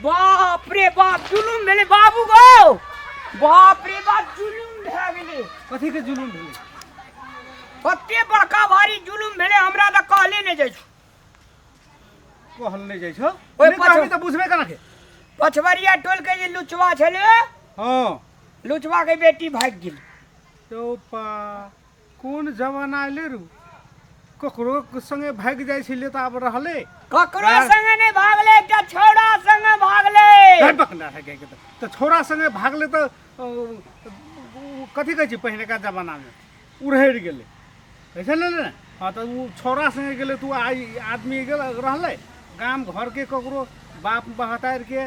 बाप रे बाप, जुलुम भेलै बाबू गो। बाप रे बाप, जुलुम भए गेलै। कथी के जुलुम भेलै? कते बड़का भारी जुलुम भेलै, हमरा तऽ कहले नहि जाइ छौ। कहल नहि जाइ छौ? ओहि नहि कहबी तऽ बुझबे केना के? पछवरिया टोल के जे लुचवा छलै। हँ। लुचवा के बेटी भागि गेल। चौपा, कोन जमाना एलै रू, ककरो संगे भागि जाइ छलै तऽ आब रहलै। ककरो संगे नहि भागलै, एकटा छौड़ा संगे भागलै। नहि पकड़ा है के तऽ छौड़ा संगे भागलै तऽ ओ कथी कहै छै, पहिनेका जमानामे उड़हरि गेलै कहै छै ने। हँ, तऽ ओ छौड़ा संगे गेलै तऽ ओ आइ आदमी गेल रहलै गाम घरके, ककरो बाप बहतारिके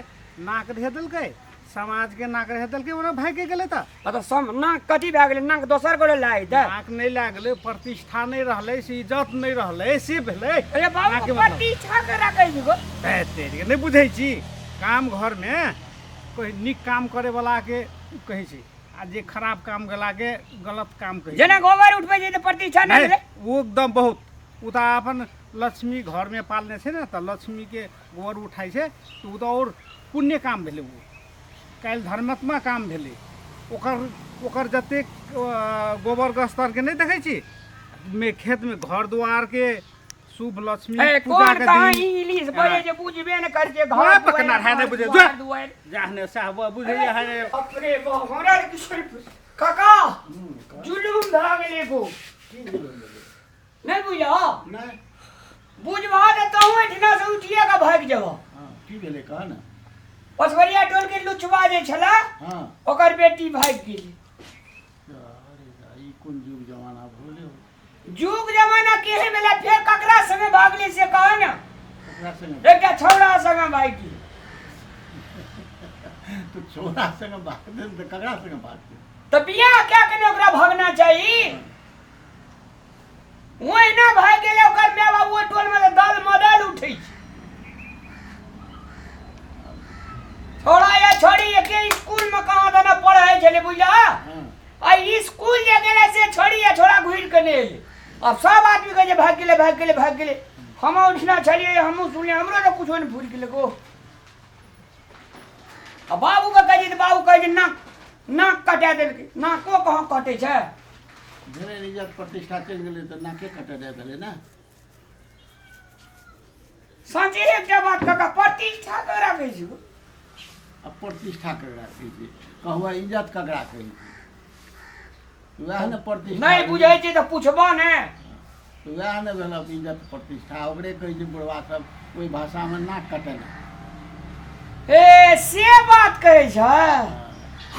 नाक ढे देलकै, समाजके नाक रह देलकै, ओना भागि गेलै तऽ। हँ, तऽ सम नाक कथी भए गेलै? नाक दोसर गोरे लागि दे। नाक नहि लागलै, प्रतिष्ठा नहि रहलै से, इज्जत नहि रहलै से भेलै। अरे बाबू, नाकके मतलब। प्रतिष्ठा के राखै छी गो। हे तेरी के, नहि बुझै छी, गाम घरमे कोइ नीक काम करैवलाके कहै छै आ जे खराब काम गेलाके गलत काम कहै छै। जेना गोबर उठबै छै तऽ प्रतिष्ठा नहि नहि भेलै? ओ एकदम बहुत, ओ तऽ अपन लक्ष्मी घरमे पालने छै ने, तऽ लक्ष्मीके गोबर उठाइ छै तऽ ओ तऽ आओर पुण्य काम भेलै। ओ काल्हि धर्मात्मा काम भेलै। ओकर ओकर जतेक गोबर गस्तरके नहि देखै छी मे खेतमे, घर दुआरके शुभ लक्ष्मी ए, पूजा कोन के कहाँ दिन इंग्लिश बजै छै, बुझबे ने करै छै। ओए घर पकना दुआरि, है, नहि घर बुझै, दुआरि, जो। दुआरि। जाहने साहब बुझैया है ने। बाप रे बाप, हमरा आर किछु नहि काका, जुलुम भए गेलै एगो। नहि बुझल? नहि। बुझबा तऽ तहूँ एहिठिना से उठिए कऽ भागि जेबह। हँ, की भेलै, कह ने। पछवरिया टोल के लुचबा जे छलै, ओकर बेटी भागि गेली। अरे दा, ई कोन युग जमाना भऽ गेलै हो? जुग जमाना केहन भेलै? फेर ककरा संगे भागली से कह ने। ककरा संगे? एकटा छौड़ा संगे भागि गेली। तऽ छौड़ा संगे भागतै ने तऽ ककरा संगे भागतै? तऽ बियाह कए के ने ओकरा भागना चाही, ओहिना भागि गेलै। ओकर माय बाबू ओहि टोलमे तऽ दल मदल उठै छै। छोड़ा या छोड़ी एके स्कूलमे कहाँ दना पढ़ै छलै, बुझलह? आ स्कूल जे गेलै से छोड़ी या छोड़ा घुरि कऽ नहि एलै। आब सब आदमी कहै छै भागि गेलै, भागि गेलै, भागि गेलै। हम उठना छलियै, हमहूँ सुनलियै, हमरो तऽ कुछो नहि फुरि गेलै गो। आ बाबूके कहै छै तऽ बाबू कहै छै नाक नाक कटा देलकै। नाको कहाँ कटै छै? भेलै इज्जत प्रतिष्ठा चलि गेलै तऽ नाके कटेनाइ भेलै ने। साँचे एकटा बात काका, प्रतिष्ठा के राखै छी? आ प्रतिष्ठा ककरा कहै छै कहू, आ इज्जत ककरा कहै छै? वएह ने प्रतिष्ठा। नहि बुझै छै तऽ पुछबह ने। तऽ वएह ने भेल इज्जत प्रतिष्ठा, ओकरे कहै छै बुढ़वा सब ओहि भाषामे नाक कटेनाइ। ए, से बात कहै छै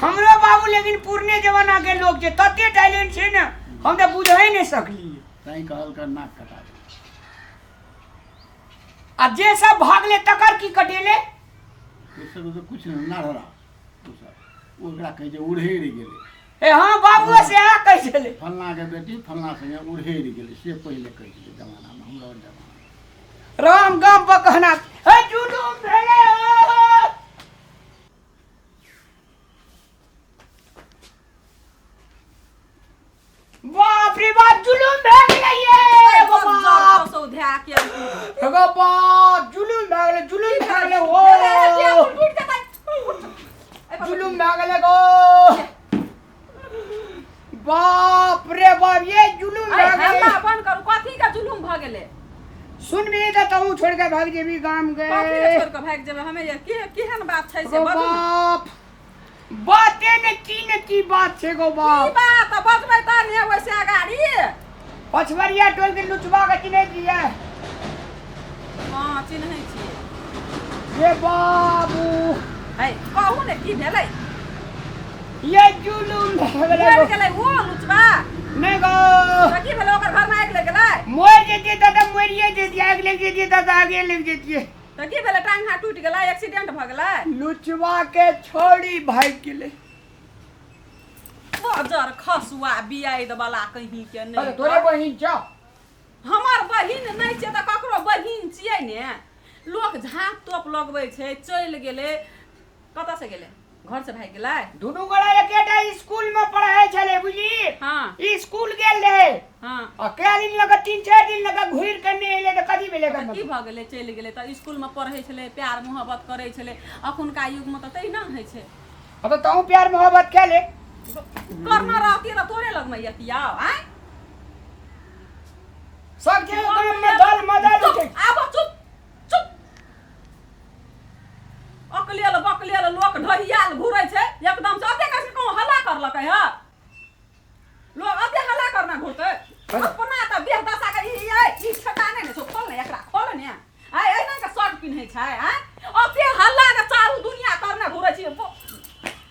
हमरो बाबू। लेकिन पुरने जमाना के लोग छै, तते टैलेंट छै ने, हम तऽ बुझै नहि सकलियै। तैँ कहलकै नाक कटा दे। आ जे सब भागले तकर की कटेले? ओ सब तऽ किछु नहि नाढ़रा, ओ सब ओकरा कहै छै उड़हेड़ गेलै। ए हँ, बाबू से आ कहै छलै। फलनाके बेटी फलना संगे उड़हेड़ गेलै, से पहिले कहै छलै जमानामे, हमरा जमानामे। राम गाम पर कहना हे जुलुम भेलै हो। बाप रे बाप, जुलुम भए गेलै ये गो बाप। एगो बाप, जुलुम भए गेलै, जुलुम भए गेलै हो, जुलुम भए गेलै गो। बाप रे बाप, ये जुलुम भए गेलै। हल्ला बंद करू, कथी के जुलुम भऽ गेलै? सुनबी तऽ तहूँ छोड़ि कऽ भागि जेबी गाम कथी के गे। छोड़ि कऽ भागि जेबै हमे? ये के केहन बात छै से गो बजू ने। बाप, बाते ने की ने की बात छै गो। की बाप बात बजबै तऽ ने ओइसे अगाड़ी। पछवरिया टोल के लुचबा के चिन्है छियै? हँ, चिन्है छियै। ये बाबू। है, कहू ने की भेलै? ये जुलुम भए गेलै मरि गो। गेलै ओ लुचबा? नहि गो। तऽ की भेलै, ओकर घरमे आगि लागि गेलै? मरि जेतियै तऽ मरिए जेतियै, आगि लागि जेतियै तऽ आगे लागि जेतियै। तऽ की भेलै, टांग हाथ टूटि गेलै, एक्सीडेंट भऽ गेलै? लुचबा के छोड़ी भागि गेलै। बजर खसुआ बियाद वाला कहीं के अरे नहि। तोरे बहिन छौ? हमर बहिन नहि छियै तऽ ककरो बहिन छियै ने। लोक झाँप तोप लगबै छै, चलि गेलै। कतऽ से गेलै? घर से भागि गेलै? दुनू गोरा एकेटा स्कूल में पढ़ै छलै, बुझली? हाँ। स्कूल गेल रहे। हाँ। आ कए दिन लग, 3-4 दिन लग घुरि के नहि एलै तऽ कथी भेलै एकर की मतलब? भऽ गेलै? चलि गेलै तऽ स्कूलमे पढ़ै छलै, प्यार मोहब्बत करै छलै। अखुनका युगमे तऽ तहिना होइ छै। हँ, तऽ तहूँ प्यार मोहब्बत कए ले। करना रहतियै तऽ तोरे लगमे यतिया आँय? सब के गाम में दल मदल चुप उठै। आब चुप चुप। अकलेल बकलेल लोक ढहियाल घुरै छै एकदम से। अते कैसे कहूँ हल्ला करलकै हँ? लोक अते हल्ला करना घुरतै? अपना तऽ देह दशा के ई ई ई छटा नहि ने छौ। खोल ने एकरा, खोल ने। आइ एहिना के शर्ट पिन्है छै आँय? अते हल्ला के चारू दुनिया करने घुरै छी।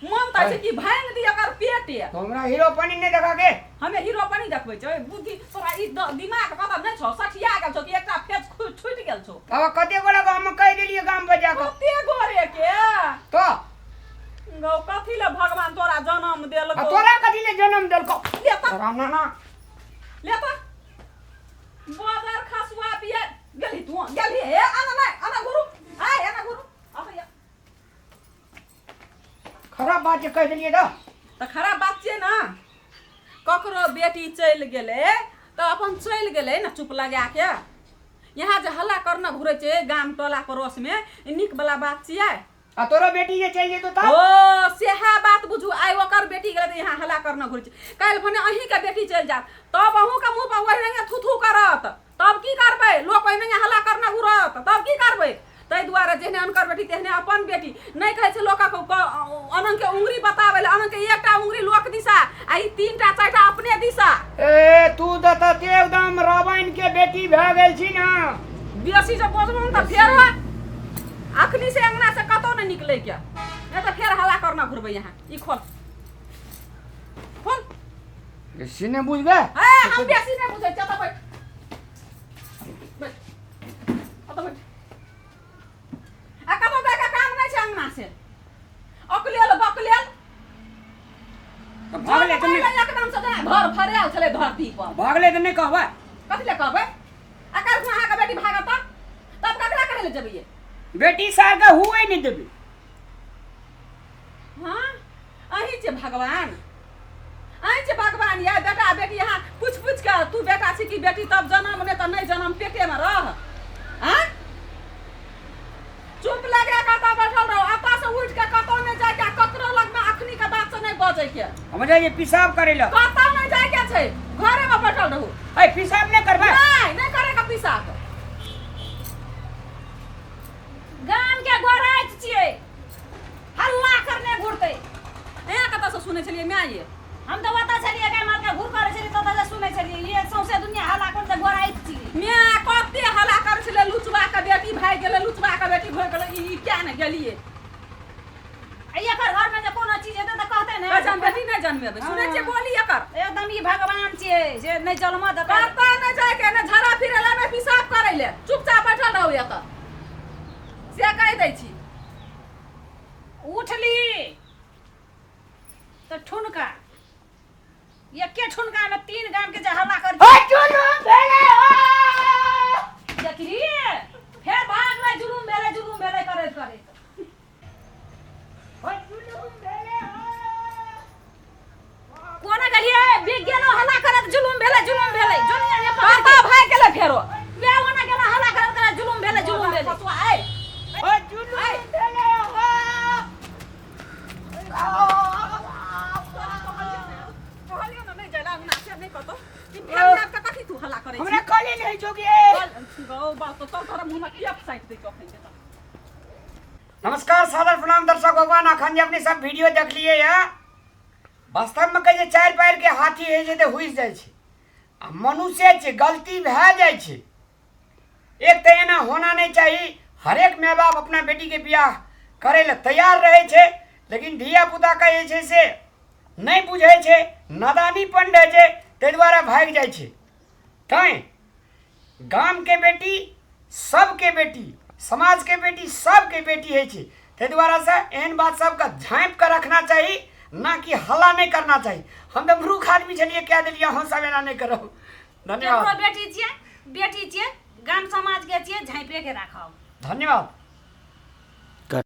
मन तऽ छै कि भाङि दी एकर पेटे। हमरा हीरो पानी नहि देखा के। हमे हीरो पानी देखबै छै? बुद्धि तोरा ई दिमाग कतऽ नहि छौ? सठिया गेल छौ कि एकटा फेच छुटि गेल छौ? तब कते गोरा के हम कहि देलियै गाम पर जाकऽ। कते गोरे के? तऽ गौ, कथी ले भगवान तोरा जन्म आ देलकौ? तोरा कथी ले जन्म देलकौ? ले तऽ। तोरा नाना। ले तऽ बदर खसुआ पिए गेली तू, गेली। हे, आना नहि, आना गुरु आय, आना गुरु आबै। खराब बात जे कहि देलियै तऽ। तऽ खराब बात छियै ने। ककरो बेटी चलि गेलै तऽ अपन चलि गेलै ने चुप लगाके। यहाँ जे हल्ला करना घुरै छै गाम टोला पड़ोसमे, ई नीक बला बात छियै? आ तोरो बेटी जे चलि जेतौ तब? ओ सएह बात बुझू। आइ ओकर बेटी गेलै तऽ यहाँ हल्ला करना घुरै छै, काल्हि भने अहीँके बेटी चलि जायत तब अहूँके मुँह पर ओहिना थू थू करत। तब की करबै? लोक ओहिना हल्ला करना घुरत तब की करबै? ताहि दुआरे जेहने अनकर बेटी तेहने अपन बेटी। नहि कहै छै लोकक अनंगके उंगरी बताबै लए? अनंगके एकटा उंगरी लोक दिशा आ ई 3टा 4टा अपने दिशा। ए, तू तऽ तते एकदम रामायण के बेटी भए गेल छी ने। बेसी जे बजबो ने तऽ फेर अखनी से अंगना से कतौ नहि निकलै के, नहि तऽ फेर हल्ला करना घुरबै यहाँ। ई खोल, खोल। बेसी नहि बुझबै। ए, हम बेसी नहि बुझै छियै। तऽ बैठ बैठ, ओतऽ बैठ। आ कतौ जाके काम नहि छै अंगना से। अकलेल बकलेल। तऽ भागले तऽ नहि? एकदम से जेना घर फड़ायल छलै धरती पर। भागले तऽ नहि कहबै? कथी ले कहबै? आ काल्हि खुना अहाँके बेटी भागत तऽ तब ककरा कहै लए जेबै? बेटी सार के हुए नहि देबै। हाँ, अहीं छियै भगवान, अहीं छियै भगवान। या बेटा बेटी यहाँ पूछि पूछि के तू बेटा छी कि बेटी, तब जनम, नहि तऽ नहि जनम, पेटेमे रह। आँय, चुप लगा कऽ एतऽ बैठल रहो। एतऽ से उठि के कतौ नहि जाइके आ ककरो लगमे अखनी के बात से नहि बजैके। हम जाइ पेशाब करै लए। कतौ नहि जाइके छै, घरेमे बैठल रहू। ऐ, पेशाब नहि करबै? नहि, नहि करैके पेशाब। गाम के गोराइत छियै, हल्ला करने घुरतै। यहाँ कतऽ से सुनै छलियै माय ये? हम तऽ ओतऽ छलियै, गाय माल के घुर करै छलियै, ततऽ से सुनै छलियै। ये सौंसे दुनिया हल्ला करते गोराइत छियै। माय, कते हल्ला करै छलै, लुचबा के बेटी भागि गेलै, लुचबा के बेटी भागि गेलै। ई किया ने गेलियै? आ एकर घर में जे कोनो चीज हेतै तऽ कहतै ने। कहै छै हम बेटी नहि जन्मेबै। सुनै छियै बोली एकर? एकदम ई भगवान छियै जे नहि जन्म देतै। कतऽ नहि जाइके, नहि झाड़ा फिरै लए, नहि पेशाब करै लए, चुपचाप बैठल रहू एतऽ, से कहि दै छी। उठली तऽ ठुनका, एके ठुनका में 3 गाम के जे हल्ला कर। ओ जुलुम भेलै हो। देखली, फेर भागलै जुलुम भेलै, जुलुम भेलै करैत करैत। ओ जुलुम भेलै हो। कोना गेलियै? बिक गेलो हल्ला करत जुलुम भेलै, जुलुम भेलै। जुनिया ने पकड़ कतऽ भागि गेलै फेरो? वे ओना गेला हल्ला करत करत जुलुम भेलै, जुलुम भेलै। फसुआ, ऐ। ओ जुलुम भेलै हो। कहलियै ने नहि जाय अंगना से, नहि कतौ। ई फेर आबि कऽ कथी तू हल्ला करै छी? हमरा कहले नहि जोगे। गौ बाप, तो तोरा मुँहमे टेप साटि दै छौ अखन के। नमस्कार, सादर प्रणाम दर्शक भगवान। अखन जे अपने सब वीडियो देखलिए है, वास्तव में कहे 4 पैर के हाथी है जे तऽ हुइस जाइ छै आ मनुष्य छै, गलती भए जाइ छै। एक तऽ एना होना नहीं चाही। हरेक माय बाप अपना बेटी के बियाह करै लए तैयार रहै छै, लेकिन धिया पुता के जे छै से नहि बुझै छै, नादानीपन रहै छै, ताहि दुआरे भागि जाइ छै। तैँ गामके बेटी सबके बेटी, समाजके बेटी सबके बेटी होइ छै। ताहि दुआरेसँ एहन बात सबके झाँपिके रखना चाही, ना कि हल्ला नहि करना चाही। हम तऽ मूर्ख आदमी छलियै, कए देलियै। अहाँ सब एना नहि करब। धन्यवाद। केकरो बेटी छियै, बेटी छियै, गाम समाजके छियै, झाँपिके राखब। धन्यवाद।